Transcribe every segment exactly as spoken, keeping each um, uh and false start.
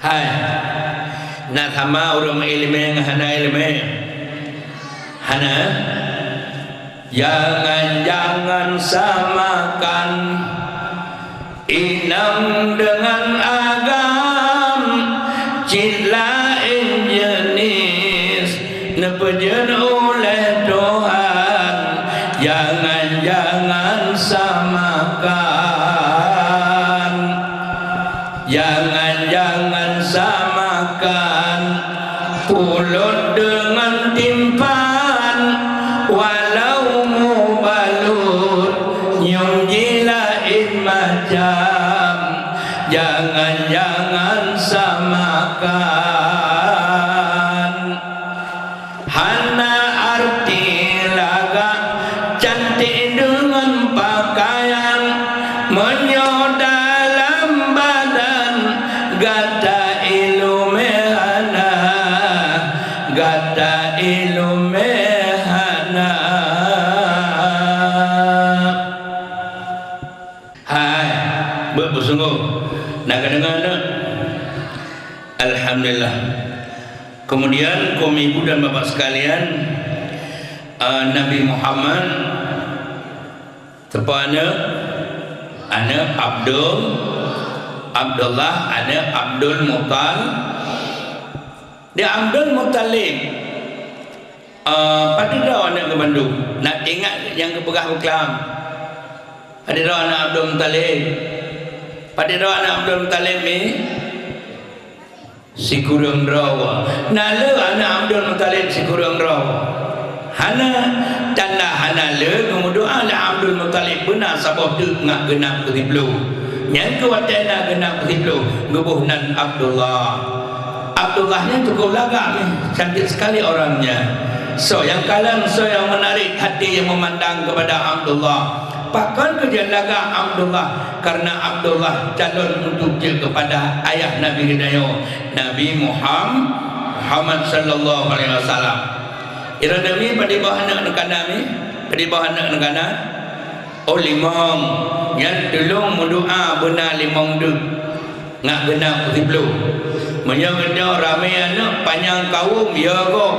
Hai, na sama ureuëng iéleumé ngon hana iéleumé? Hana? Jangan-jangan samakan inong deungon agam, cit laén jeunèh neupeujeuet ulèh Tuhan. Jangan-jangan samakan. Jangan-jangan samakan pulot deungon timphan, walau mubalut nyum jilaén macam. Jangan-jangan samakan. Hana arti lagak cantik deungon pakaian, meunyoe dalam badan gata iéleumé hana, gata iéleumé hana. Hai, beuet beusunggoh. Na ka deungoe, aneuk? Alhamdulillah. Kemudian, kaum ibu dan bapak sekalian, eh, Nabi Muhammad, siapa aneuk? Aneuk Abdul, Abdullah, aneuk Abdul Muttal-, di Abdul Muttalib. Eh, padub droe aneuk geuh bandum? Na ingat nyang geupeugah buklam? Padub droe aneuk Abdul Muttalib? Padub droe aneuk Abdul Muttalib mi? Sikureueng droe. Na le aneuk Abdul Muttalib sikureueng droe? Hana. Tanda hana le geumeudoa lé Abdul Muttalib beuna saboh teuk ngat geunab keu siploh. Nyang keu watée na geunab keu siploh geuboh nan Abdullah. Abdullah nyan cukup lagak nih, cantik sekali orangnya. Soe nyang kalon, soe nyang menarik hati nyang memandang kepada Abdullah. Pakon keu jeuet lagak Abdullah? Karena Abdullah calon untuk jeuet kepada ayah Nabi geutanyoe, Nabi Muham-, Muhammad sallallahu alaihi wasallam. Droeneuh mi padub boh aneuk neukana mi? Padub boh aneuk neukana? Oh, limong. Nyan tulông meudoa beuna limong deuek. Ngat geunab siploh. Meunyoe geutanyoe ramé aneuk, panyang kawöm, ya gob.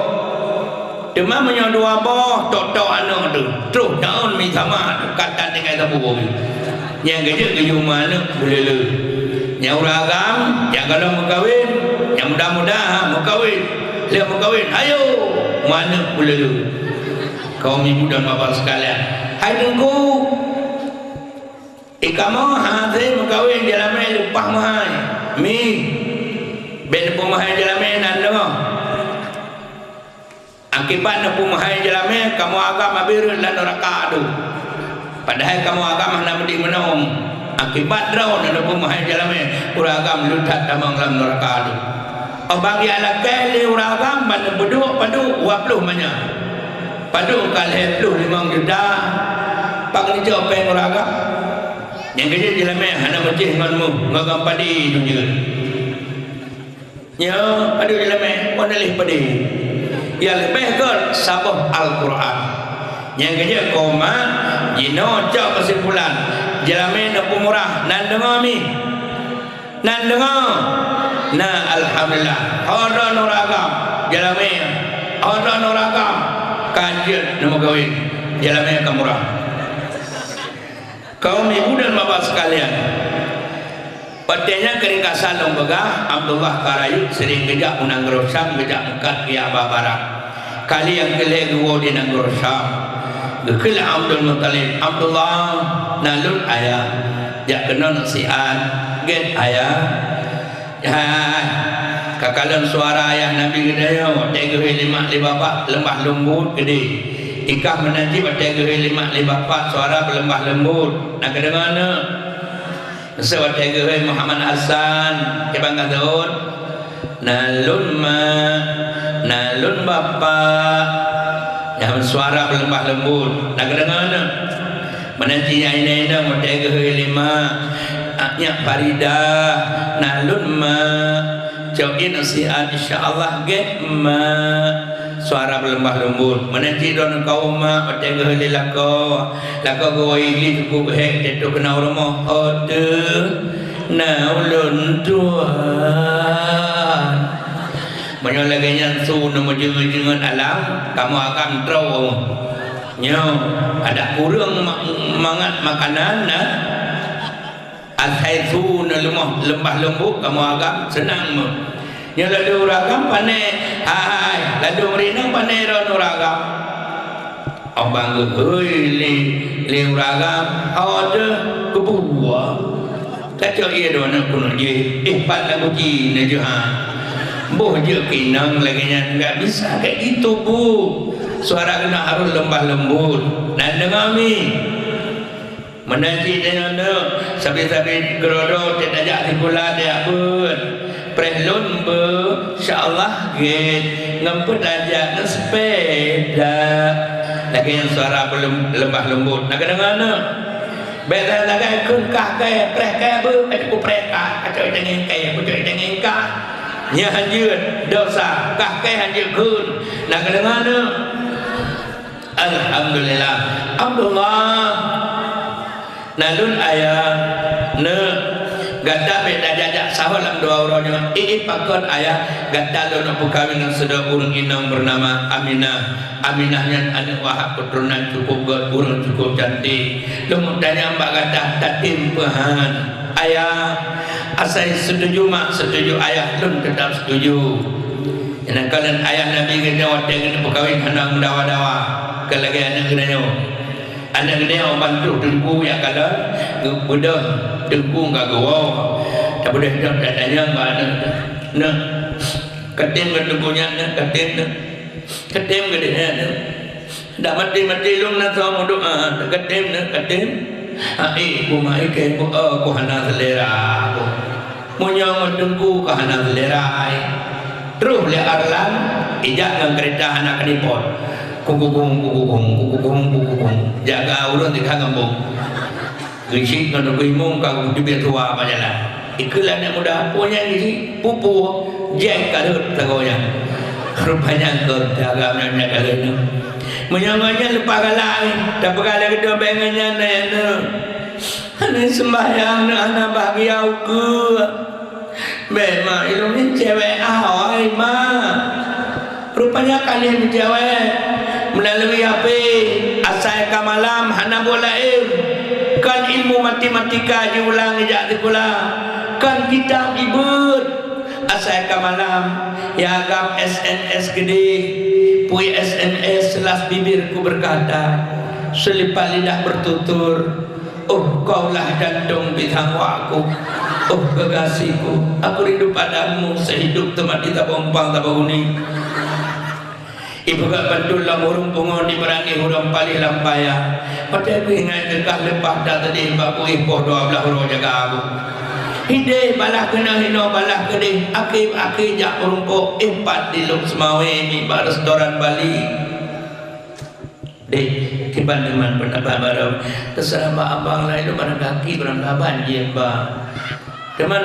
Teuma meunyoe dua boh, tok-tok aneuk teuh, troh taun mi sama, ka tan tinggai sapeue boh. Nyang keujeuet geuyue meuaneuk buleuleu. Nyang ureueng agam, nyang gohlom meukawen, nyang muda-muda, ha, meukawen. Lheueh meukawen, ayo, meuaneuk buleuleu. Kaum ibu dan bapak sekalian, hai Teungku, i kamoe hase meukawen, jeulamé leupah meuhai. Mi, bèk neupeumeuhai jeulamé nan deungoe. Akibat neupeumeuhai jeulamé, kamoe agam abéh rhot lam nuraka dum. Padahai kamoe agam hana meudeh meunan. Akibat droeneuh neupeumeuhai jeulamé, ureueng agam leutat tamong lam nuraka dum. Óh bagi alakée lé ureueng agam ban neupeuduek padub dua ploh manyang. Padub ka lhèe ploh limong juta, pakon jicok péng ureueng agam? Nyang keujeuet jeulamé hana meucéh ngon muh, ngon gam padi jujeuet. Nyoe padub jeulamé, wan lheueh padé. Nyang leubeh göt saboh Al-Qur'an. Nyang keujeuet koma, jinoe cok keusimpulan, jeulamé neupeumurah, nan deungoe mi? Nan deungoe? Na, alhamdulillah. Ho droeneuh ureueng agam, jeulamé. Ho droeneuh ureueng agam, ka jeuet neumeukawen, jeulamé ka murah. Kaum ibu dan bapak sekalian, watée nyan keuringkasan lôn peugah, Abdullah ka rayeuk sering geujak u nanggroe Syam, geujak meukat keu Ka'bah barat. Kali nyang keu lhèe geuwoe di nanggroe Syam. Geukheun lé Abdul Muthalib, "Abdullah, na lôn ayah, jak keunoe neusiat, gét ayah." Hai, ka kalon suara ayah Nabi geutanyoe, watée geuhôi lé mak lé bapak leumbah leumbot keudeh. Ikah meunan cit watée geuhôi lé mak lé bapak suara beuleumbah leumbot. Na kadeungoe, aneuk? Meuseu watée geuhôi Muhammad Hasan, kiban ka seuôt, "Na lôn mak, na lôn bapak." Nyan suara beuleumbah leumbot. Na kadeungoe, aneuk? Meunan cit nyang inong-inong watée geuhôi lé mak, "Nyak Faridah, na lôn mak. Cok ie neusiat, insya Allah gét mak." Suara beuleumbah leumbot. Meunan cit droeneuh kaum mak watée geuhôi lé lakoe. Lakoe geuwoe ie gleh cukup hék, teuh keunoe u rumoh. "Oh teuh, Na ulôn tuan. Meunyoe lagèe nyan su neumeujeungeut-jeungeut alam, kamoe agam troh. Nyoe, adak kureueng ma-, mangat makanan na. Asai su neuleumoh leumbah leumbot, kamoe agam seunang meuh. Nyoe ladôm ureueng agam pané, hai, ladôm rinong pané droeneuh ureueng agam. Abang geuhôi lé, lé ureueng agam, oh deuh keubua. Kacok ie dua aneuk keuneuk jih, eh, pat lagu ji neujeuet ha. Boh jeuet keu inong lagèe nyan, enggak bisa kayak gitu, Bu. Suara keuneuk harus lembah lembut. Nan deungoe mi. Meunan cit deungon neuk, sabe-sabe geurodo cit tajak sikula tajak beuet. Preh lôn beu, insya Allah gét, ngon peutajak ngon sepeda. Lagèe nyan suara beulem-, lembah lembut. Na keudeungoe neuk? Bèk sagai-sagai kheun kah kèe, preh kèe beu, ka jeuet kupreh kah, ka cok itengeng kèe, ka cok itengeng kah. Nyan hanjeuet dosa, kah kèe hanjeuet kheun. Na keudeungoe neuk? Alhamdulillah. Abdullah. Na lôn ayah, neuk, gata bèk tajak-jak sahoe lam dua uroe nyoe. Ié pakon ayah, gata lôn peukawen ngon sidroe ureueng inong beunama Aminah. Aminah nyan aneuk Wahab, keuturonan cukôp gèt, ureueng cukôp cantik. Lôn meutanyong bak gata, tatem peue han? Ayah, asai setuju mak, setuju ayah, lôn teutap setuju. Nyang kalon ayah Nabi geutanyoe watèe geuneuk peukawen hana meudawa-dawa, kon lagèe aneuk geutanyoe. Aneuk geutanyoe ban troh teungku jak kalon, geubeudôh teungku ka geuwoe. Tabeudôh dong tatanyong bak aneuk, "Neuk, katem ngon teungku nyan, neuk, katem, neuk? Katem keu deh, neuk?" Dak maté-maté lôn na soe meudoa, katem na, katem. Hai, ku mai keu ku, oh, ku hana selera ku. Meunyoe ngon teungku ka hana selera ai. Troh lé Arlan, ijak ngon keureta hana keudipot. Kukukung, kukukung, kukukung, kukukung. Jaga ureueng teuka ngembong. Geuchik ngon Teungku Imum ka geuteubiet tuha bak jalan. Ikheun lé aneuk muda, "Peue nyan geuchik?" "Peue-peue, jai ka rhot sagoe nyan." Rupanya kon agam nyan nyang ka rhot nyoe. Meunyoe ngon nyan leupah galak, tapeugah lagèe nyoe bèk ngon nyan, nyan, nyan. Hana seumbahyang, hana bahgia ukeue. Bèk, mak, ilôn ni cewek awai, mak. Rupanya ka lheueh meucewek. Meulalu H P, asai ka malam, hana buet laén. Kon ilmu matematika jiulang jak sikula. Kon kitab jibeuet. Asai ka malam, ya agam S M S keudeh. Peue S M S, selas bibirku berkata, selipat lidah bertutur. Oh, kaulah jantung pisang wakku. Oh, kekasihku, aku rindu padamu sehidup semati saboh umpang saboh guni. Ipeugah bantul lam ureueng pungo, dipeurangih ureueng paléh lam paya. Watèe kuingat keu kah leupah that seudeh bak kuéh poh dua blaih uroe jaga aku. Hideh balah keunoe hinoe balah keudeh, akhé-akhé jak meurumpok, eh, pat di Lhokseumawe, mi bak restoran Bali. Deh, kiban teuma peundapat barô. Teuseurah bak abang lah, ilôn barangkaki barangkaban jih, Bang. Teuma,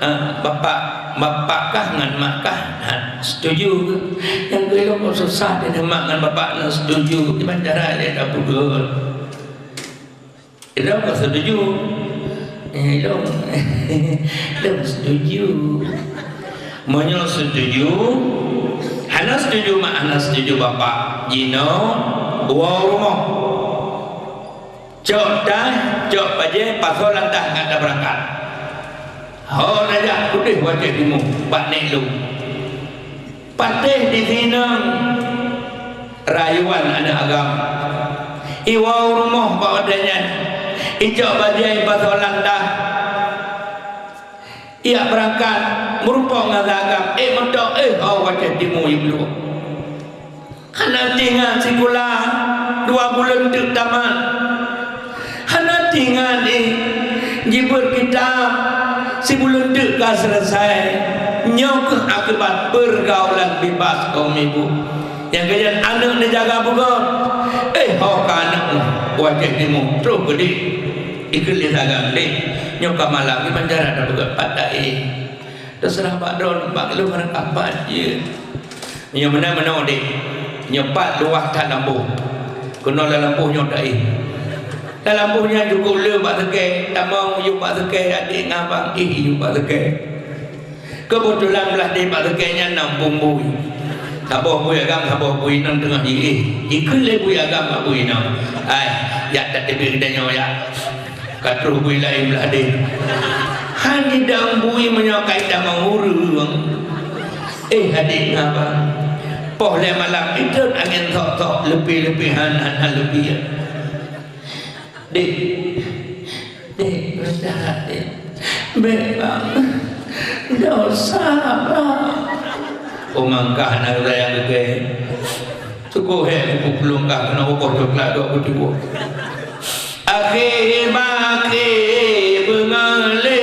eh, bapak, bapak kah ngon mak kah, ha, setuju. Nyang keu ilôn kok susah, di mak ngon bapak na setuju. Kiban cara lé tapeugah. Ilôn ka setuju. Eh, ilôn. Ilôn setuju. Meunyoe setuju, hana setuju mak, hana setuju bapak, jinoe woe u rumoh. Cok tah, cok bajèe, pasoe lam tah, ngat tabeurangkat. Ho tajak udeh watèe timu bak nèk lôn. Patéh di sinan rayuan aneuk agam. Iwoe u rumoh bak watèe nyan, icok bajèe ipasoe lam tah. Ijak beurangkat, meurumpok ngon agam, ék meutok, éh, ho watèe timu iblok. Hana tinggai sikula, dua buleuen teuk tamat. Hana tinggai jih jibeuet kitab, sibuleuen teuk ka seuleusai. Nyoe kheueh akibat peurgaulan bibas kawom ibu. Nyang keujeuet aneuk neujaga beugöt. Éh, ho ka aneuk watèe timu troh keudeh. Ikheun lé saga keudeh. Nyoe ka malam, kiban cara tapeugah pat taéh. Teuseurah bak droeneuh, bak lôn meunan kapan jeuet. Nyoe meunan meunoe deh. Nyoe pat luwah that lampôh. Keunoe lam lampôh nyoe taéh. Dalam boh nyan jukuk le bak seukée, tamong yub bak seukée, adék ngon abang, éh, yub bak seukée. Keubeutulan blah deh bak seukée nyan na bui. Saboh bui agam, saboh bui inong teungoh jiéh. Jikheun lé bui agam bak bui inong, "Hai, jak tateubiet geutanyoe, jak. Ka troh bui laén blah deh." Han jidong bui meunyoe ka jitamong ureuëng. Éh, adék ngon abang. Poh lhée malam, itot angén sok-sok, leupie-leupie han, han, han leupie. "Dek, dek, beusahat, dek. Bèk, bang. Dosa, bang." Oh, mangkah na sayang keu. Syukur he, kupeuplong kah keunoe uboh coklat dok kucubôk. Akhé bak akhé beungoh lé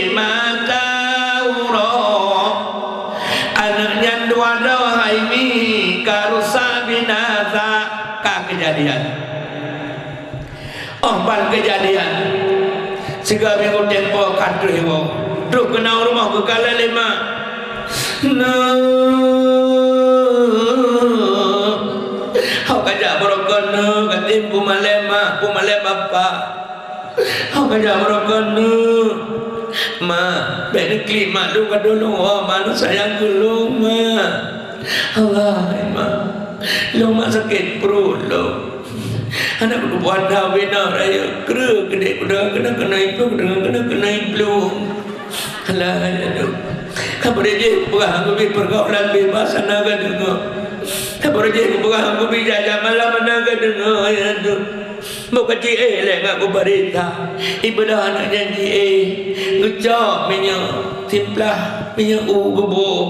mata uroe. Aneuk nyan dua droe hai mi ka rusak binasa, ka keujadian. Óh ban keujadian, sigoe minggu tempo ka troh iwoe, troh keunoe rumoh geukalon lé mak. "Neuk, hok ka jak beurokon neuk, ka tem peumalée mak, peumalée bapak. Hok ka jak beurokon neuk. Mak, bèk neuklik mak lôn ka dong lôn, oh, mak, lôn sayang keu lôn, mak. Allah, mak, lôn mak sakét pruet lôn." Hana kutuboh atra bina raya, kreueh keudéh kuda, keunan keunoe iplueng, keunan keunoe iplueng. Alah, ya Tuhan. Kabarô jih kupeugah geubi peurgaulan bebas hana geudeungoe. Kabarô jih kupeugah geubi jak-jak malam hana geudeungoe, ya Tuhan. Boh ka jiéh lé ngon kubarita. Ibadah aneuk nyan jiéh. Geucok minyeuk, simplah minyeuk u geuboh.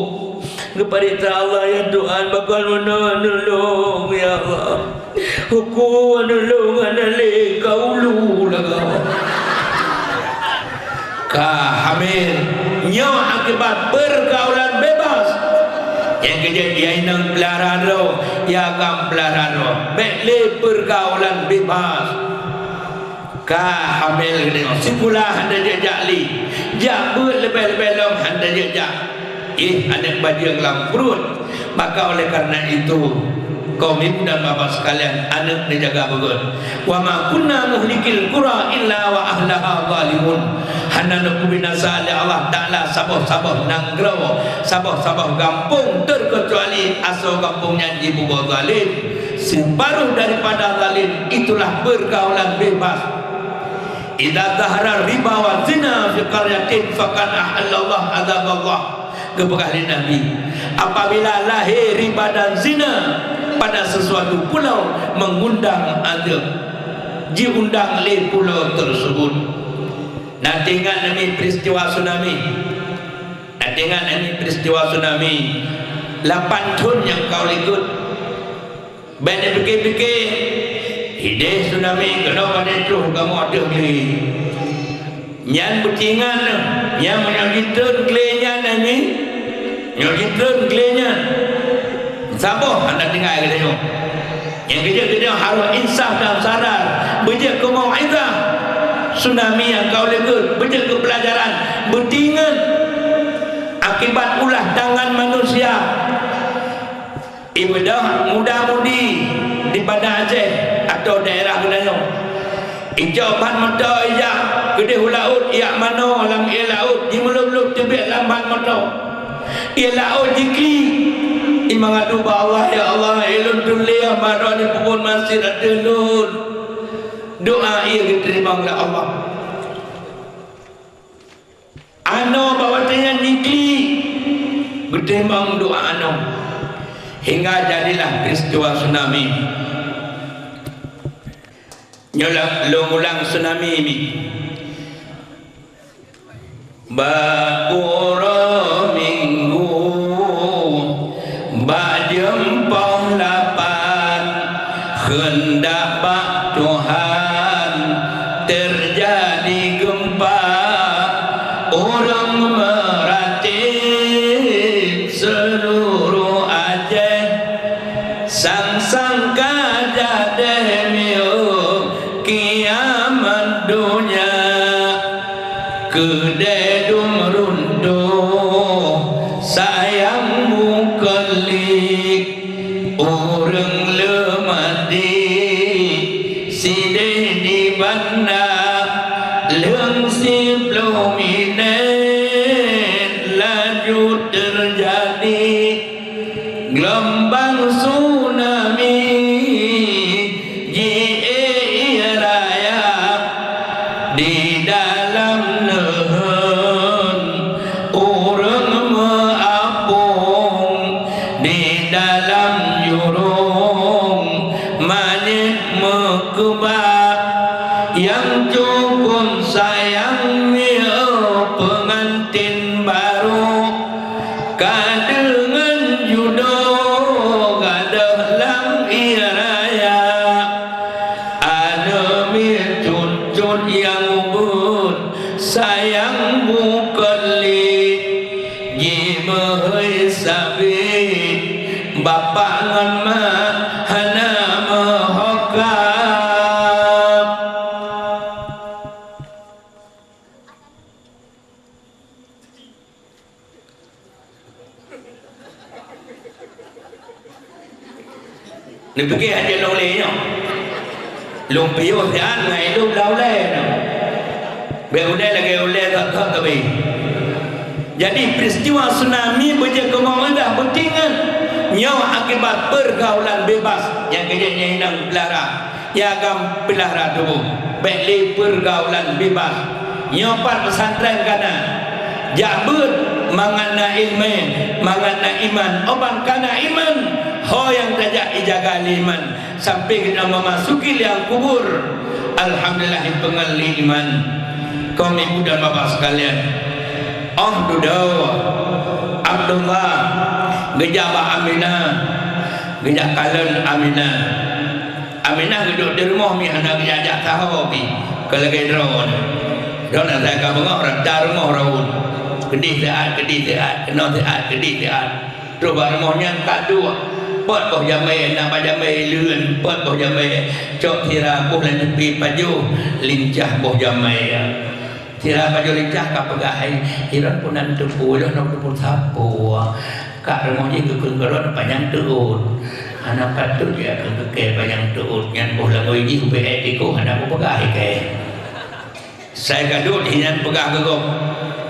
Geubarita Allah, ya Tuhan, pakon meunoe neulông, ya Allah. Hukôm aneuk lôn hana lé ka ulu lagak. Ka hamil. Nyoe akibat peurgaulan bebas. Nyang keujeuet ya inong peulara droe, ya agam peulara droe. Bèk lé peurgaulan bebas. Ka hamil geutanyoe, sikula hana jijak li. Jak beuet leubeh-leubeh lom hana jijak. Ih, aneuk bajeueng lam pruet. Maka oleh karena itu, kaum ibu dan bapak sekalian, aneuk neujaga beugöt. "Wa ma kunna muhlikil qura illa wa ahlaha zalimun." Hana neupeubinasa lé Allah Taala saboh-saboh nanggroe, saboh-saboh gampông, teukecuali asoe gampông nyan jimuboh zalim. Siparuh daripada zalim, itulah peurgaulan bebas. "Idza zahara riba wa zina fi qaryatin faqad ahallallah adzaballah." Geupeugah lé Nabi, apabila lahé riba dan zina pada sesuatu pulau, mengundang azab, jiundang lé pulau tersebut. Na teuingat nami peristiwa tsunami? Na teuingat nami peristiwa tsunami lapan thon nyang ka likot? Bèk neupike-pike, idéh tsunami keunoe padé troh kamoe ateueh glé. Nyan beuteuingat, nyan meunyoe jitreun glé nyan, nyan, nyoe jitreun glé nyan, saboh hana tinggai geutanyoe. Nyang keujeuet geutanyoe harôh insaf dan sadar, beujeuet keu mau'izah. Tsunami nyang ka u likot, beujeuet keu peulajaran, beuteuingat akibat ulah tangan manusia. Ibeudôh muda-mudi di Banda Aceh atau daerah geutanyoe. Icok ban moto ijak keudeh u laôt, ijak manoe lam ié laôt, jimeulôb-lôb teubiet lam ban moto. Ié laôt jiklik, imeungadu bak Allah, "Ya Allah, ulôn tuléh, manoe nipeubuet maksiat ateueh lôn." Doa ié geuteurimong lé Allah. Anoe bak watèe nyan jiklik, geuteurimong doa anoe. Hingga jadilah peristiwa tsunami. Nyoe lôn ulang tsunami mi. Bak uroe Minggu, bak jeuem poh lapan, keundak bak Tuhan, teujadi geumpa, ureueng meuratéb seuluruh Aceh, sang-sang ka jadéh miyueb kiamat donya. Keudéh dum runtoh, sayang mukeulik, ureueng le maté, sidéh di Na lheueng siplôh minét laju teujadi geulumbang tsunami, jiék ié raya di dalam neuheun. Ureuëng meuapong di dalam jurông, manyét meukeubah. Nyang cukon sayang mieu peungantin barô, ka deungon judoe gadôh lam ié raya. Aneuk miet cut-cut nyang ubit, sayang bukon lé, jimeuhôi sabe, bapak ngon mak hana meuhokab. Neupike hana lôn lé nyoe. Lôn piôh siat ngon ilôn blah ulée nyoe. Bék ulée lagée ulée thot-thot teubi. Jadi, peristiwa tsunami beujeuet keu meuudah beutingat nyoe akibat peurgaulan bebas nyang keujeuet nyang inong peulara. Nyang agam peulara tuboh, bék lé peurgaulan bebas. Nyoe pat pesantren ka na. Jak beuet mangat na iéleumé, mangat na iman. Óh ban ka na iman, ho nyang tajak ijaga lé iman. Sampai geutanyoe memasuki liang kubur, alhamdulillah, ipeungon lé iman. Kaum ibu dan bapak sekalian, óh dudoe Abdullah geujak bak Aminah, geujak kalon Aminah. Aminah geuduek di rumoh mi hana geujak-jak saho pi, kon lagée droeneuh. Droeneuh asai ka beungoh rata rumoh raun. Keudeh siat, keudeh siat, keunoe siat, keudeh siat. Troh bak rumoh nyan ka duek. Pot boh jamé, na bak jamé leuen, pot boh jamé. Cok sira boh lam teumpat pajoh, lincah boh jamé. Sira pajoh lincah ka peugah, "Hai, droeneuh peunan teupeu, droeneuh teupeu sapeue." Kak rumoh jih geukheun keu droeneuh panyang teuôt. Hana patôt jikheun keu kèe panyang teuôt, nyan boh langôi jih ubé ék tikoh hana kupeugah kèe. Sai ka duek jih nyan peugah keu gob.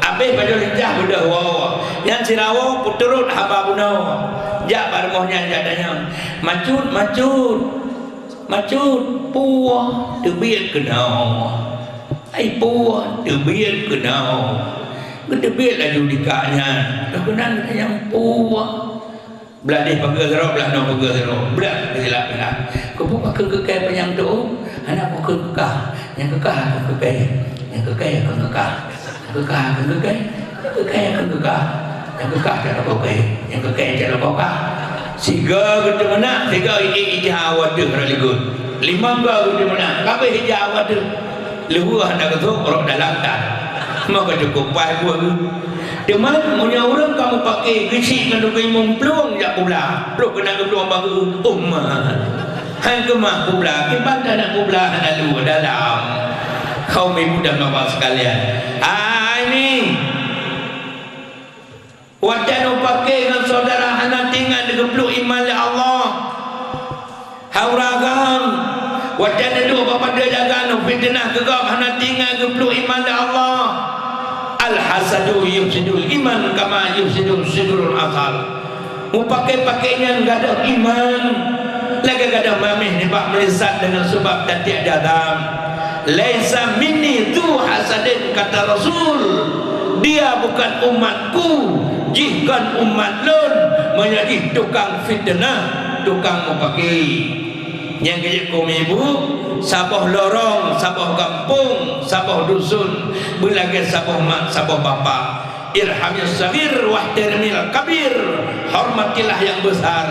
Abéh pajoh lincah beudôh woe. Nyan sira woe peuturot haba bunoe. Jak bak rumoh nyan jak tanyong, "Macut, macut, macut, peue teubiet keunoe?" Ai peue teubiet keunoe. Geuteubiet laju dikak nyan. Laju keunan geutanyong peue. Blah deh pageue sidroe, blah noe pageue sidroe. Blah silap keunan. Keupeue pakheun keu kèe panyang teuôt? Hana kukheun keu kah. Nyang keu kah kheun keu kèe. Nyang keu kèe kheun keu kah. Nyang keu kah kheun keu kèe. Nyang keu kèe kheun keu kah. Nyang keu kah cok lakoe kèe. Nyang keu kèe cok lakoe kah. Sigoe geuteumeunak, sigoe i-, ija awai deuh rot likot. Limong goe geuteumeunak, ka abéh ija awai deuh. Leuheueh hana geusôk rot dalam tan. Maka cukup paih buet geuh. Teuma meunyoe ureueng ka meupaké geuchik ngon teurimong plueng jak peublah, ploh keunan geuplueng bak geuh, umat. Han keumah peublah, kiban tanak peublah hana leuheueh dalam. Kaum ibu dan bapak sekalian. Hai ni. Watèe neupaké ngon syedara hana teuingat geuplôk iman lé Allah. Hai ureueng agam, watèe neuduek bak padé jaga neufiteunah keu gob hana teuingat geuplôk iman lé Allah. Al-hasadu yufsidul iman kama yufsidus sidrul asal. Meupaké-paké nyan gadôh iman, lagèe gadôh maméh nibak meulisat deungon seubab tatiek jazam. "Laisa minni dzu hasadin," kata Rasul, "Dia bukan umatku, jih kon umat lôn, meunyoe jih tukang fiteunah, tukang meupaké." Nyang keujeuet keu ibu, saboh lorong, saboh gampông, saboh dusun, beulagèe saboh mak, saboh bapak. Irhamil saghir wahtarimil kabir, hormatilah yang besar,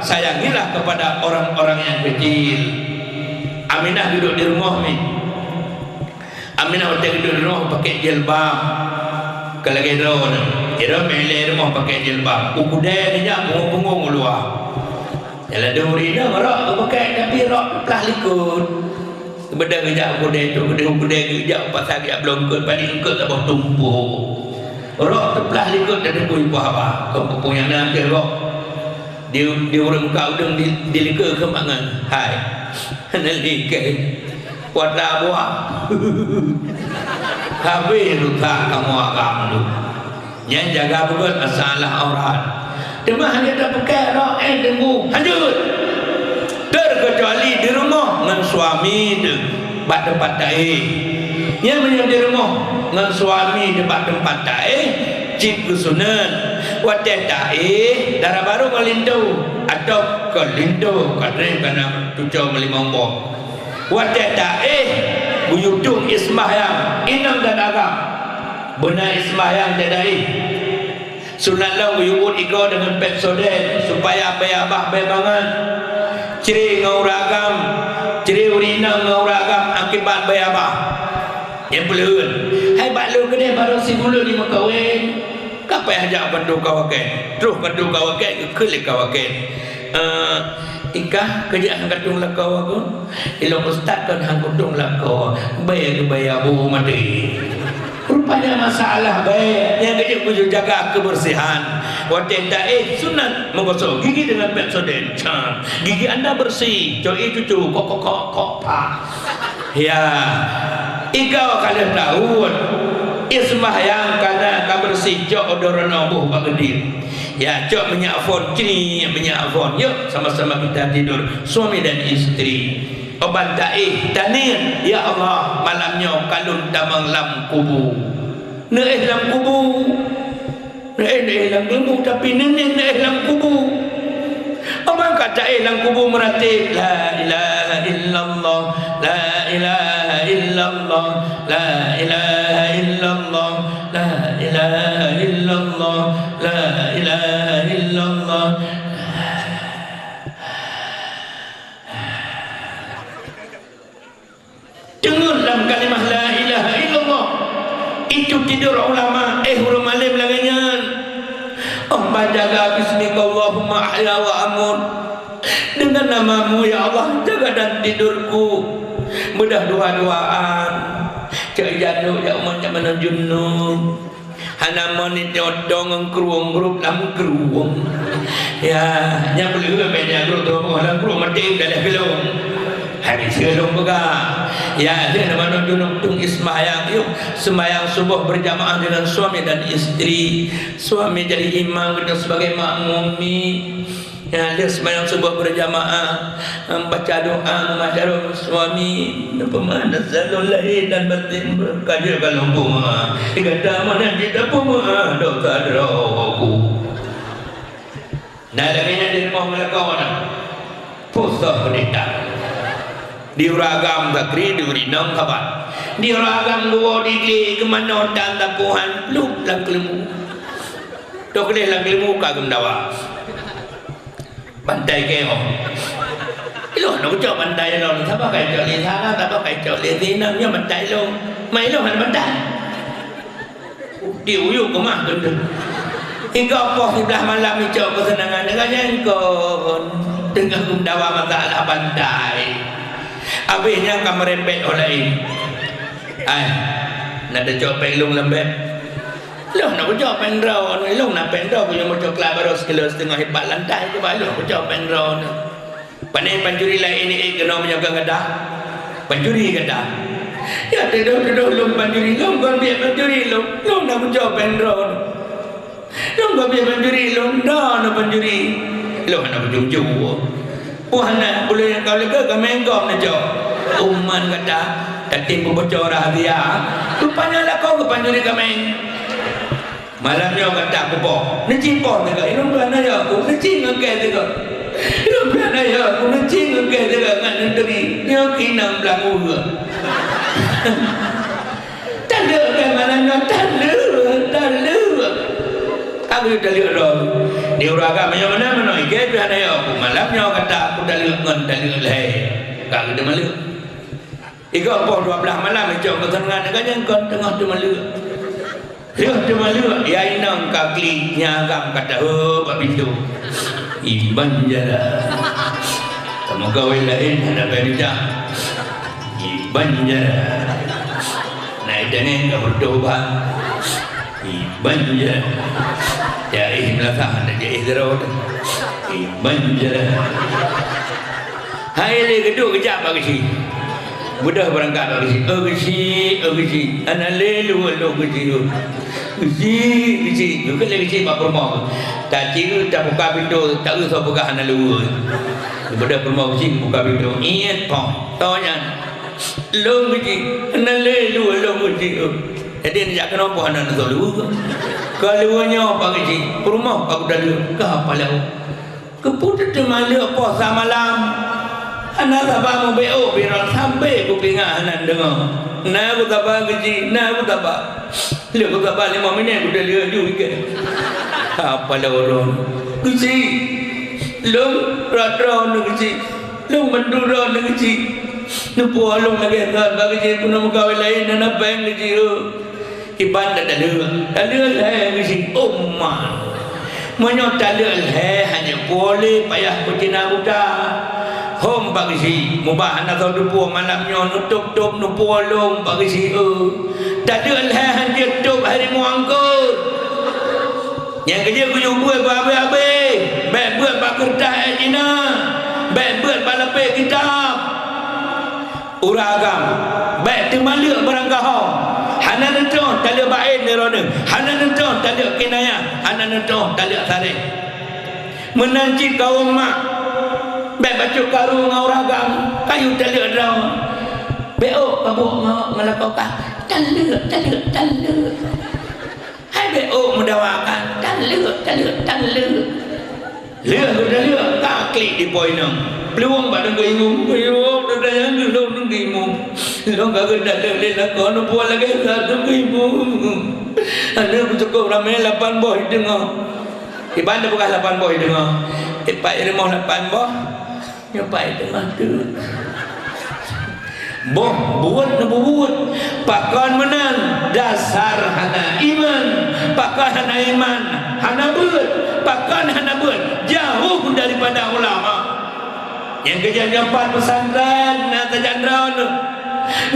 sayangilah kepada orang-orang yang kecil. Aminah duek di rumoh mi. Aminah watèe duek di rumoh pakè jilbab. Ka lagèe droeneuh. Droeneuh meuilèe rumoh pakè jilbab. U keudè neujak bungong-bungong u luwa. Nyan ladôm ureueng inong rok geupakè, tapi rok teuplah likot. Beudôh geujak u keudè tu, beudôh u keudè geujak u pasai geujak bloe eungkôt, paléng eungkôt saboh tumpôk. Rok teuplah likot dan teupeu ipoh haba. Kon peue-peue nyang na teuh rok. Di, di ureueng ka udeueng di, di likot keu mangan. Hai. Hana likot. Kuat dah buah. Habéh rusak kamoe agam tu. Nyan jaga beugét masalah aurat. Teuma hana tapeugah rot, eh, deungoe hanjeuet. Terkecuali di rumoh ngon suami teuh bak teumpat taéh. Nyan meunyoe di rumoh ngon suami teuh bak teumpat taéh, cit geusunat. Watée taéh, dara barô ngon linto, atawa kon linto, ka trép kana cucoe meulimong boh. Watée taéh, geuyue tueng éh seumayang, inong dan agam. Beuna éh seumayang taéh. Sunat lom geuyue uet igoe deungon Pepsodent, supaya bèe babah bèe mangat. Cre ngon ureueng agam, cre ureueng inong ngon ureueng agam akibat bèe babah. Nyang peuleuheuen, hai bak lôn keudeh barô sibuleuen jimeukawen. Ka payah jak bandum kawakén. Troh bandum kawakén, geukheun lé kawakén. Eh, Ikah, keu jeuet han ka tueng lakoe aku? Ilôn ustaz kon han kutueng lakoe. Bèe geubaya bu maté. Rupanya masalah bèe nyang geujeuet kujeuet jaga kebersihan. Watée taéh sunat meugosok gigi dengan Pepsodent. Chan, gigi anda bersih. Cok ie cucu, kok, kok, kok, kok, pa. Ya, igoe ka lheueh taun, éh seumayang kana ka beureuséh, cok odor reunoh boh bak geudiek. Ya, cok minyak Avon, cri minyak Avon. Yuk, sama-sama kita tidur, suami dan istri. Óh ban taéh, taniet, "Ya Allah, malam nyoe ka lôn tamong lam kubu." Neuéh lam kubu. Neuéh, neuéh lam kubu, tapi neunéh neuéh lam kubu. Amai ka taéh lam kubu meuratéb, "La ilaha illallah, la ilaha illallah, la ilaha illallah, la ilaha illallah, la ilaha illallah." Teungeut lam kalimah la ilaha illallah. Itu tidur ulama, éh ureueng malém lagée nyan. Oh, bajaga bismika Allahumma ahya wa amut. Dengan namamu, ya Allah, jaga dan tidurku. Beudah dua-duaan. Cok janok jak umat jak meunan junub. Hana meunan nyoe dong ngon krueng, grup lam krueng. Ya, nyang peuleueh bèe nyan grup tu lam krueng maté daleh geulong. Hai bisi lôn peugah. Ya, lheueh na meunan junub tueng éh seumayang, yuk seumayang suboh berjamaah dengan suami dan istri. Suami jadi imam, kita sebagai makmumi. Ya, lheueh seumayang suboh berjamaah, baca doa, meumadarul suami, peumeu'ah zalul lahé dan batin, ka jeuet ka lôn peumeu'ah. Di gata meunan jeuet tapeumeu'ah dosa droe ku. Nah, lagée nyan di rumoh meulakoe na. Pusah peudeta. Di ureueng agam sakri, di ureueng inong sabat. Di ureueng agam geuwoe di glé, geumanoe tan tapuhan, plup lam keuleumbu. Toh keudeh lam keuleumbu ka geumeudawa. Bantai keuh. Ilôn na kucok bantai lôn, saban ka icok lé Sarah, saban ka icok lé Zainab, nyoe bantai lôn. Ma ilôn hana bantai. Di uyuek keumah tu. Tiga poh siblaih malam icok keuseunangan dengan nyang kon. Teungoh geumeudawa masalah bantai. Abéh nyan ka meureumpét óh laén. Ai, na teucok péng lôn lam bét. Lôn na kucok péng droeneuh, lôn na péng droe, kuyue meucoklat barô sikilo siteungoh ipat lantai, cuba lôn kucok péng droeneuh. Pane pancuri laén ék keunoe meunyoe kon gata? Pancuri gata. Ya, tudoh-tudoh lôn pancuri, lôn kon biet pancuri lôn, lôn na kucok péng droeneuh. Lôn kon biet pancuri, lôn droeneuh pancuri. Lôn hana kujung-jung. Wah, na, buleuen nyang ka leuka ka meu'en gob neucok. Uman gata, tatem peuboco rahsia. Rupanya lakoe geupancuri kaméng. Malam nyoe gata kupoh. Neuci poh teuka, ilôn pih hana yö ku. Neuci ngon kèe teuka. Ilôn pih hana yö ku. Neuci ngon kèe teuka ngon neuturi. Nyoe keunan blang ureue. Taleuek kèe malam nyoe, taleuek, taleuek. Ka geutaleuek droe. Di ureueng agam nyoe meunan meunoe, igèe pih hana yö ku. Malam nyoe gata kutaleuek ngon taleuek lhèe. Ka geuteumeutaleuek. Tiga poh dua blah malam icok keuteunangan, ka nyang kon teungoh teumaleuek. Yoh teumaleuek, ya inong ka klik, nyang agam ka tahô bak pintoe. Iban jala. Kamoe gawai laén hana bai bijak. Iban jala. Na idangeng ka beutôh bang. Iban jala. Ya ih meulasah hana jai ih droe. Iban jala. Hai lé geuduek geujak bak geuchik. Beudôh beurangkat bak geuchik. "Oh geuchik, oh geuchik, hana lé luwah lôn geuchik, oh. Geuchik, geuchik." Geukheun lé geuchik bak peurumoh. Tacit, tabuka pintô, taeu soe peugah hana luwah. Beudôh peurumoh geuchik, buka pintô. Iet, pong. Toh nyan. "Lôn geuchik, hana lé luwah lôn geuchik, oh." Jadi neujak keunoe pun hana neutôh luwah. Ka luwah nyoe bak geuchik, peurumoh ka geutaleuek, ka paleuek. Keupeue teuteuma leuek poh sa malam? Hana saba meubeuôk birot sampoe kupinga hana deungoe. Na kusaba geuchik, na kusaba. Lheueh kusaba limong minèt kutaleuek ju ikèe. Apa lôn? Geuchik. Lôn rot droeneuh geuchik. Lôn bantu droeneuh geuchik. Neupuwoe lôn lagèe that bak geuchik, keunoe meukawen laén hana péng geuchik. Kiban tataleuek, taleuek lhèe geuchik, oh ma. Meunyoe taleuek lhèe hana puwoe lé, payah peucina buta. Hom bak geuchik, mubah hana soe teupuwoe malam nyoe, neutôb-tôb neupuwoe lôn bak geuchik, eu. Taleuek lhèe hana jeuet tôb hari muangkot. Nyang keujeuet kuyue beuet bak abéh-abéh, bèk beuet bak keureutah èk Cina, bèk beuet bak lapék kitab. Ureueng agam, bèk teumaleuek beurangkaho. Hana neutroh taleuek bak ên droeneuh, hana neutroh taleuek kinayah, hana neutroh taleuek saréh. Meunan cit kawöm mak, bèk bacut karu ngon ureueng agam, kayue taleuek droe. Bèk ôk pabuet ngon, ngon lakoe kah, taleuek, taleuek, taleuek. Hai bèk ôk meudawa kan, taleuek, taleuek, taleuek. Lheueh geutaleuek ka klik dipo inong. Plueng bak teungku imum. Plueng teutanyong lôn teungku imum. Lôn ka geutaleuek lé lakoe neupuwoe lagèe that teungku imum. Aneuk beuteukoh ramé lapan boh i teungoh. Iban teupeugah lapan boh i teungoh. Ipat i rumoh lapan boh. Nyoe pat i teungoh teuk. Boh buet neubeubuet. Pakon meunan? Dasar hana iman. Pakon hana iman? Hana beuet. Pakon hana beuet? Jauh daripada ulama. Nyang keujeuet nyoe pat pesantren na sajan droeneuh.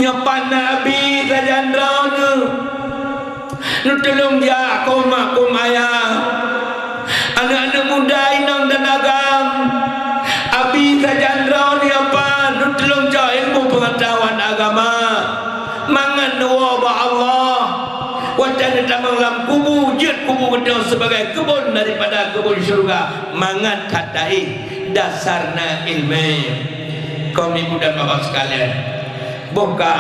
Nyoe pat na abi sajan droeneuh. Neutulông jak keu mak keu ayah. Aneuk-aneuk muda inong dan agam. Abi sajan droeneuh nyoe pat neutulông cok ilmu peungatahuan agama. Mangat neuwoe bak Allah. Watèe neutamong lam kubu, jeuet kubu geutanyoe sibagai keubon daripada keubon syeuruga. Mangat that taéh dasar na ileumèe. Kaum ibu dan bapak sekalian, boh ka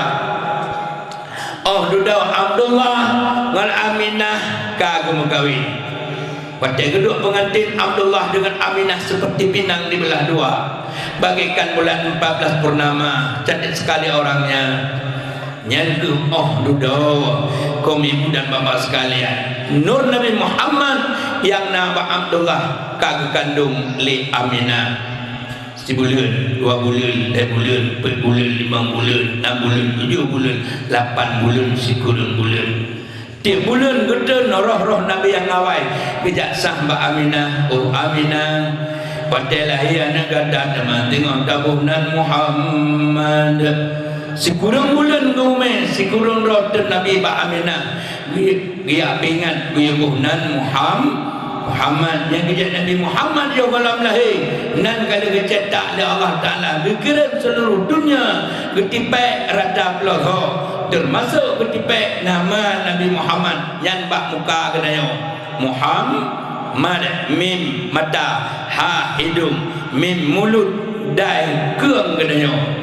Oh dudoe Abdullah ngon Aminah ka geumeukawen. Watèe geuduek peungantin, Abdullah deungon Aminah seperti pinang dibelah dua, bagaikan bulan empat belas purnama, cantik sekali orangnya. Nyan keuh oh dudoe, kaum ibu dan bapak sekalian, nur Nabi Muhammad nyang na bak Abdullah ka geukandong lé Aminah. Sibuleuen, dua buleuen, lhèe buleuen, peuet buleuen, limong buleuen, nam buleuen, tujoh buleuen, lapan buleuen, sikureueng buleuen. Tiep buleuen geuteun roh-roh Nabi nyang awai geujak sam bak Aminah, "Oh Aminah, watèe lahé aneuk gata teuma teungoh taboh nan Muhammad." Sikureueng buleuen geumè, sikureueng roh teun Nabi bak Aminah. Geuyue, geuyue peuingat, geuyue boh nan Muham-, Muhammad. Nyang geujak Nabi Muhammad yoh gohlom lahé, nan ka lheueh geucetak lé Allah Taala, geukirém seuluruh dunia, geutipék rata pulo ho, teumasok geutipék nama Nabi Muhammad nyan bak muka geutanyoe. Muhammad, mim mata, ha idong, mim mulut, dai keueng geutanyoe.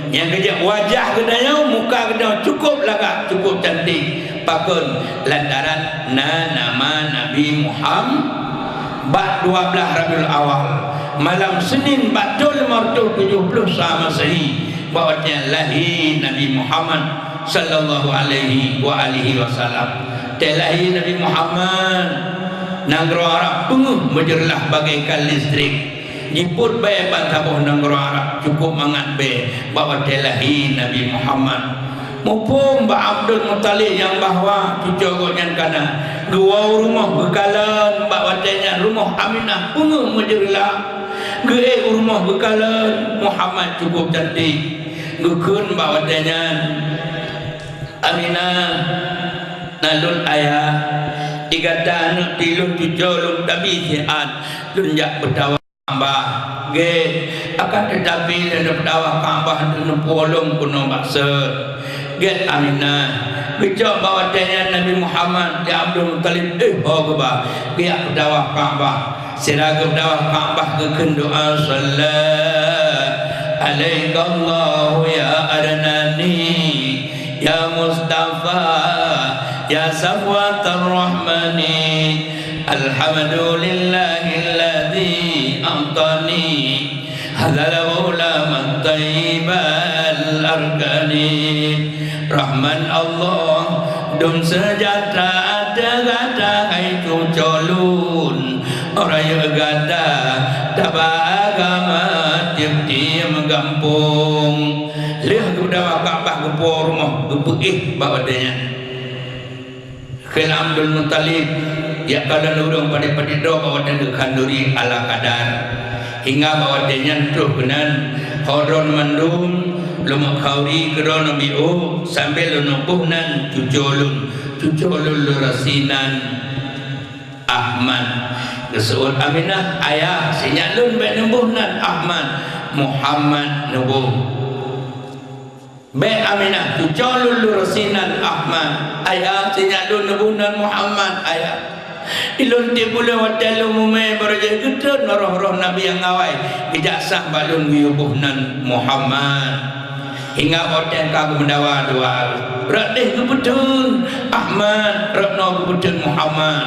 Nyang keujeuet wajah geutanyoe, muka geutanyoe cukôp lagak, cukôp cantik. Pakon? Lantaran na nama Nabi Muham-, bak dua blaih Rabiul Awal, malam Senin bak thôn limong reutôh tujoh ploh sa Masehi, bak watèe lahé Nabi Muhammad sallallahu alaihi wa alihi wasallam. Watèe lahé Nabi Muhammad, nanggroe Arab peungeuh meujeureulah bagaikan listrik. Jipôt bèe ban saboh nanggroe Arab, cukôp mangat bèe bak watèe lahé Nabi Muhammad. Muphom bak Abdul Muthalib nyang bahwa cucoe gobnyan ka na, geuwoe u rumoh geukalon, bak watèe nyan rumoh Aminah peungeuh meujeureulah. Geuék u rumoh geukalon, Muhammad cukôp cantik. Geukheun bak watèe nyan, "Aminah, na lôn ayah, di gata aneuk pih lôn cucoe lôn tabi siat, lôn jak peutawa." Ka'bah, gét. Akan teutapi lé neupeudawah Ka'bah neupuwoe lom keunoe bak sot. Gét Aminah. Geucok bak watée nyan Nabi Muhammad di Abdul Muthalib, eh, ho geuba, geujak peudawah Ka'bah. Sira geupeudawah Ka'bah geukheun doa, "Shalla alaikallahu ya Adnani, ya Mustafa, ya Safwatar Rahmani." Alhamdulillahilladzi a'tani hadzal ghulamat thayyibal arkani. Rahman Allah, dum seujahteura ateueh gata hai cucoe lôn, rayeuk gata taba agama tieb-tieb gampông. Lheueh geupeudawah Ka'bah geupuwoe rumoh, geupeuéh bak watée nyan. Kheun Abdul Muthalib, "Jak kalon ureuëng padit-padit droe bak watée nyan geukhanduri ala kadar." Hingga bak watée nyan troh keunan, ho droeneuh mandum lôn khanduri keudroe neubiôh, sambil lôn boh nan cucoe lôn, cucoe lôn lôn rasii nan Ahmad. Geuseuôt Aminah, "Ayah, sinyak lôn bék neuboh nan Ahmad, Muhammad neuboh." Bék Aminah, cucoe lôn lôn rasii nan Ahmad. Ayah, sinyak lôn neuboh nan Muhammad, ayah. Ilôn tieb buleuen watée lôn mumé barô jih geutreun roh-roh nabi nyang awai geujak sah bak lôn geuyue boh nan Muhammad. Hingga watée ka geumeudawa dua, rot deh geupeutheun Ahmad, rot noe geupeutheun Muhammad.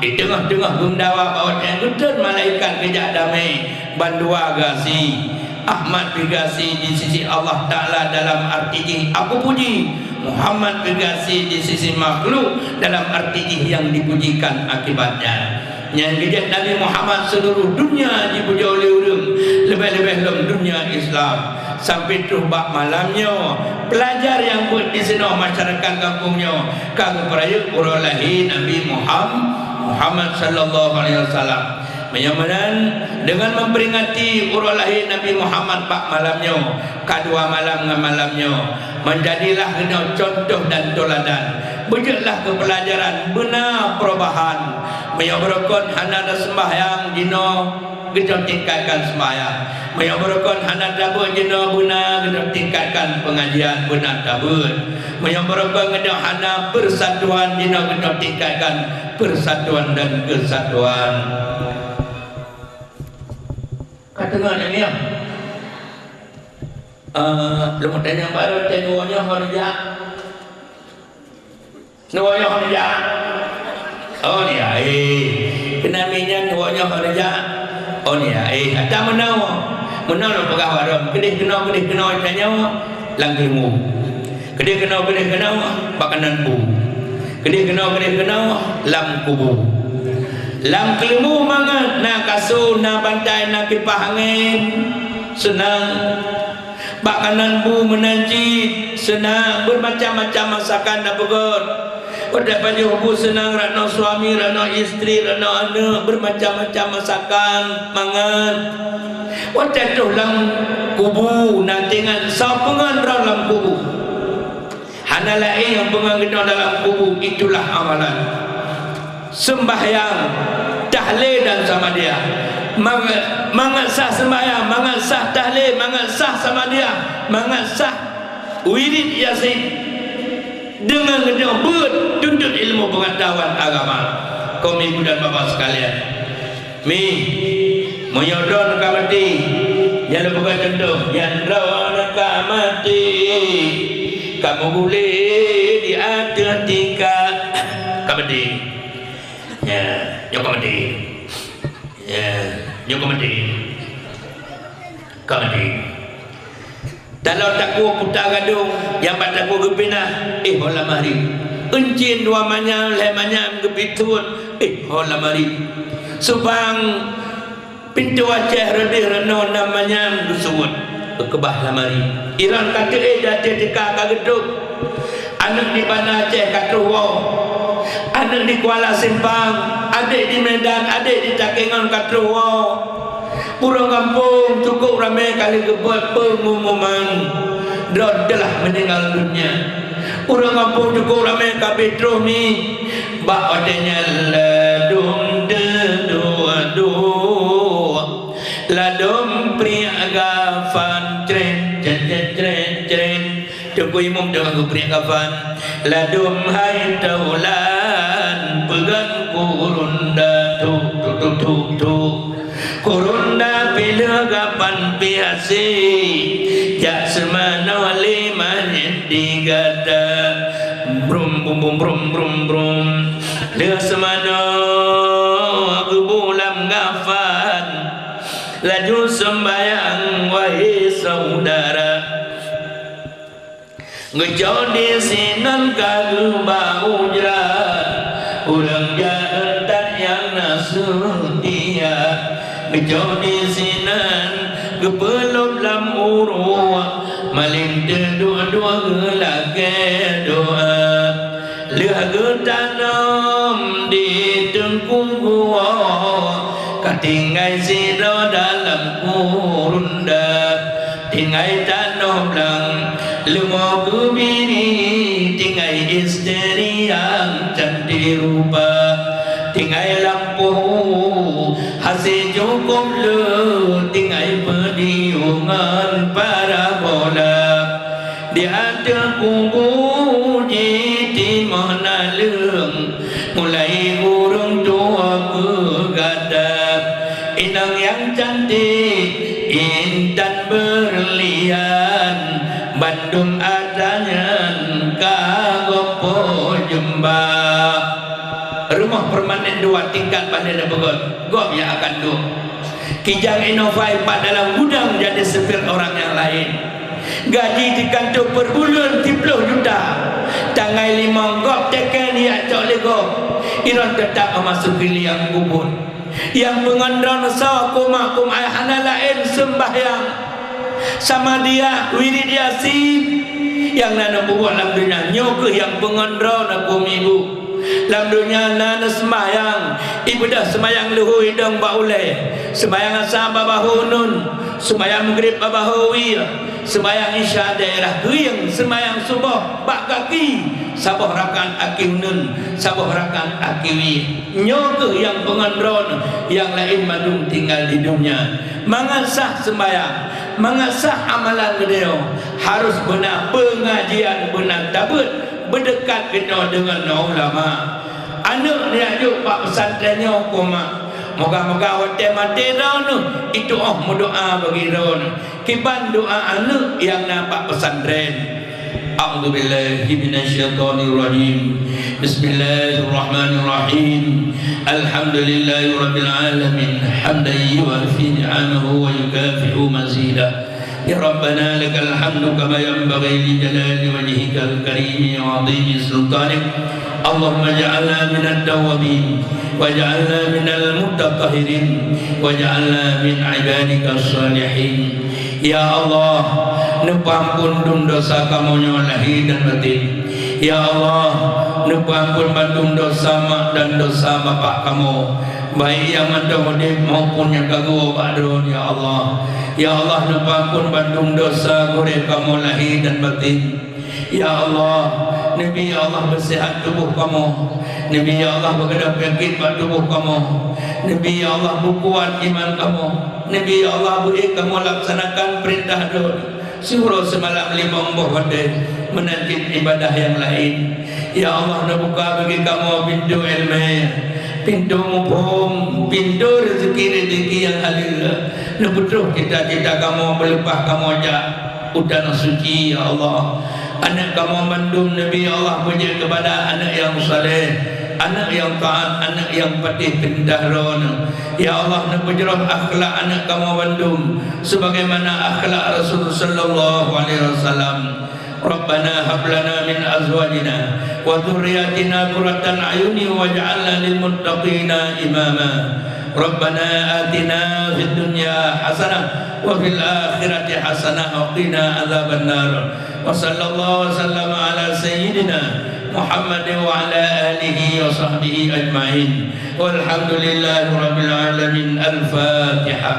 Di teungoh-teungoh geumeudawa bak watée geutreun malaikat geujak damé, bandua geuaséh. Ahmad pih geuaséh di sisi Allah Taala dalam arti jih aku puji, Muhammad pih geuaséh di sisi makhluk dalam arti jih nyang dipujikan akibatnya. Nyang geujak Nabi Muhammad seluruh dunia jipujoe lé ureuëng, leubeh-leubeh lom dunia Islam. Sampai troh bak malam nyoe, pelajar nyang beuet di sinoe masyarakat gampông nyoe ka geupeurayeuk uroe lahé Nabi Muham-, Muhammad sallallahu alaihi wasallam. Meunyoe meunan, deungon memperingati uroe lahé Nabi Muhammad bak malam nyoe, ka dua malam ngon malam nyoe, meujadilah geunoe contoh dan teuladan. Beujeuetlah keu peulajaran, beuna perubahan. Meunyoe beurukon hana taseumbahyang jinoe, geutanyoe tingkatkan seumbahyang. Meunyoe beurukon hana tabeuet jinoe, beuna geutanyoe tingkatkan peungajian, beuna tabeuet. Meunyoe beurukon geutanyoe hana persatuan jinoe, geutanyoe tingkatkan persatuan dan kesatuan. Ka teungoh nyan, ya? Eh, lôn tanyong baru, tanyong nyoe hana jak. Neuwoe nyoe hana jak. Oh, ni ai. Keunan mi nyan neuwoe nyoe hana jak. Oh, ni ai. Ata meunoe. Meunoe lôn peugah bak droe. Keudeh keunoe, keudeh keunoe tanyoe lam keuleumu. Keudeh keunoe, keudeh keunoe bak kanan bu. Keudeh keunoe, keudeh keunoe lam kubu. Lam keuleumu mangat na kasô, na bantai, na kipah angén. Seunang. Bak kanan bu meunan cit, seunang, beumacam-macam masakan na beugöt. Watée pajoh bu seunang, rot noe suami, rot noe istri, rot noe aneuëk, beumacam-macam masakan mangat. Watée troh lam kubu, na teuingat soe peungon droe lam kubu. Hana laén nyang peungon geutanyoe dalam kubu, itulah amalan. Seumbahyang, tahlé dan samadiyah. Mangat, mangat sah seumbahyang, mangat sah tahlé, mangat sah samadiyah, mangat sah wirid Yasin. Deungon geutanyoe beuet tuntut ilmu peungeutahuan agama. Kaum ibu dan bapak sekalian, Mi, meunyoe droeneuh ka maté, nyan lôn peugah cuntoh, nyan droeneuh ka maté, ka meuguléh di ateueh tika, ka maté. Ya, nyoe ka maté. Ya, nyoe ka maté. Ka maté. Taloe takue kuta gadong, nyang bak takue geupinah, éh, ho lamari. Euncien dua manyam, lhée manyam geupituet, éh, ho lamari. Subang pintoe Aceh reudeh reunoe nam manyam geusuet, geukeubah lamari. Iran ka teuéh di ateueh tika ka geutôb. Aneuëk di Banda Aceh ka troh woe. Aneuëk di Kuala Simpang, adék di Medan, adék di Takengon ka troh woe. Ureuëng gampông cukôp ramé ka lheueh geubeuet peungumuman, droe teulah meuninggal dunia. Ureuëng gampông cukôp ramé ka abéh troh mi, bak watée nyan ladôm teuduek-duek. Ladôm priek gafan, crét, crét, crét, crét, crét. Teungku Imum teungoh geupriek gafan. Ladôm hai taulan, peugöt keu runda, thuk, thuk, thuk, thuk, thuk. Keu runda pih lheueh gafan pih hasé, jak seumanoe lé manyét di gata. Brum, bum, bum, brum, brum, brum. Lheueh seumanoe geubu lam gafan. Laju seumbahyang, wahé syedara. Geucok disinan ka geuba ujan, ureuëng jahat that nyang na seutia. Geucok disinan geupeulop lam uruek, malém teuduek-duek geulakée doá. Lheueh geutanom di teungku gua, ka tinggai sidroe dalam keu runda. Tinggai tanoh blang, leumo geubiri, tinggai isteri nyang cantik rupa, tinggai lampôh hasé cukôp le, tinggai podium ngon parabola. Di ateueh kubu jitimoh naleueng, mulai ureuëng tuha keu gata. Inong nyang cantik, intan beurlian, bandum atra nyan ka gob po jeumba. Rumoh permanen dua tingkat bak lheueh neupeugöt, gob nyang akan duek. Kijang Innova pat dalam gudang jadi sipir orang nyang laén. Gaji di kantô per buleuen siplôh juta. Tanggai limong gob teuken jak cok lé gob. Inong teutap meumasuki liang kubur. Nyang peungon droeneuh soe, keu mak keu ayah hana laén seumbahyang. Samadiyah, wirid Yasin, nyang na neubuet lam donya nyoe kheueh nyang peungon droeneuh keu ibu. Lam donya na neuseumbahyang, ibadah seumbahyang luhôi dong bak ulée, seumbahyang asa bak bahô uneun, seumbahyang maghrib bak bahô wie, seumbahyang isya daerah keuieng, seumbahyang suboh bak gaki, saboh rakaat aki uneun, saboh rakaat aki wie. Nyoe kheueh nyang peungon droeneuh, nyang laén mandum tinggai di donya. Mangat sah seumbahyang, mangat sah amalan geutanyoe, harôh beuna peungajian, beuna tabeuet, beudeukat geutanyoe deungon ulama. Aneuëk neujak jok bak peusantren nyoe keu mak. Moga-moga watée maté droeneuh, itu'oh meudoá bagi droeneuh. Kiban doá aneuëk nyang na bak peusantren. A'udzubillahi minasyaitonirrajim. Bismillahirrahmanirrahim. Alhamdulillahirabbil alamin. Hamdan yuwafi ni'amahu wa yukafi'u mazidah. Ya Rabbana lakal hamdu kama yanbaghi li jalali wajhikal karimi wa 'azimi sultanik. Allahumma ij'alna minat tawwabin, waj'alna minal mutatahhirin, waj'alna min ibadika shalihin. Ya Allah, neupeuampon dum dosa kamoe nyoe lahé dan batin. Ya Allah, neupeuampon bandum dosa mak dan dosa bapak kamoe, baik nyang mantong udeb maupun nyang ka geuwoe bak droe, ya Allah. Ya Allah, neupeuampon bandum dosa gurée kamoe lahé dan batin. Ya Allah, neubi ya Allah beuseuhat tuboh kamoe. Neubi ya Allah beugadôh peunyakét bak tuboh kamoe. Neubi ya Allah beukuat iman kamoe. Neubi ya Allah beu-ék kamoe laksanakan peurintah droe. Siuroe seumalam limong boh watée meunan cit ibadah nyang laén. Ya Allah, neubuka bagi kamoe pintoe iéleumé, pintoe muphom, pintoe reuzeuki-reuzeuki nyang halal. Neupeutroh cita-cita kamoe beuleupah kamoe jak u Tanoh Suci, ya Allah. Aneuëk kamoe mandum neubi, ya Allah, beujeuet keupada aneuëk nyang saleh, aneuëk nyang taát, aneuëk nyang patéh peurintah Droeneueh. Ya Allah, neupeujroh akhlak aneuëk kamoe mandum sebagaimana akhlak Rasul sallallahu alaihi wasallam. Rabbana hab lana min azwajina wa dzurriyyatina qurratan a'yuni waj'alna lil muttaqina imama. Rabbana atina fid dunya hasanah wa fil akhirati hasanah wa qina adzabannar. Wa sallallahu wa sallama ala sayyidina Muhammadin wa ala alihi wa sahbihi ajmain. Walhamdulillahi rabbil alamin. Al-Fatihah.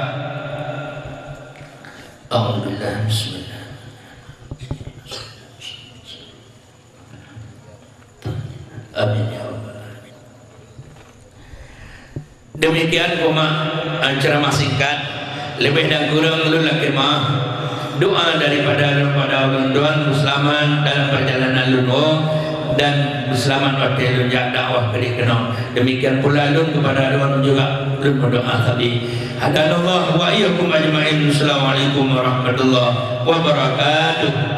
A'udzubillah. Bismillah. Amin ya rabbal alamin. Demikian cuma, eh, ceramah singkat. Leubeh dan kureueng lôn lakée meu'ah. Doa daripada lôn pada ulôn tuan beuseulamat dalam perjalanan lôn woe dan beuseulamat watée lôn jak dakwah keudeh keunoe. Demikian pula lôn kepada ulôn juga lôn meudoa sabe. Hadanallah wa iyyakum ajma'in. Assalamualaikum warahmatullahi wabarakatuh.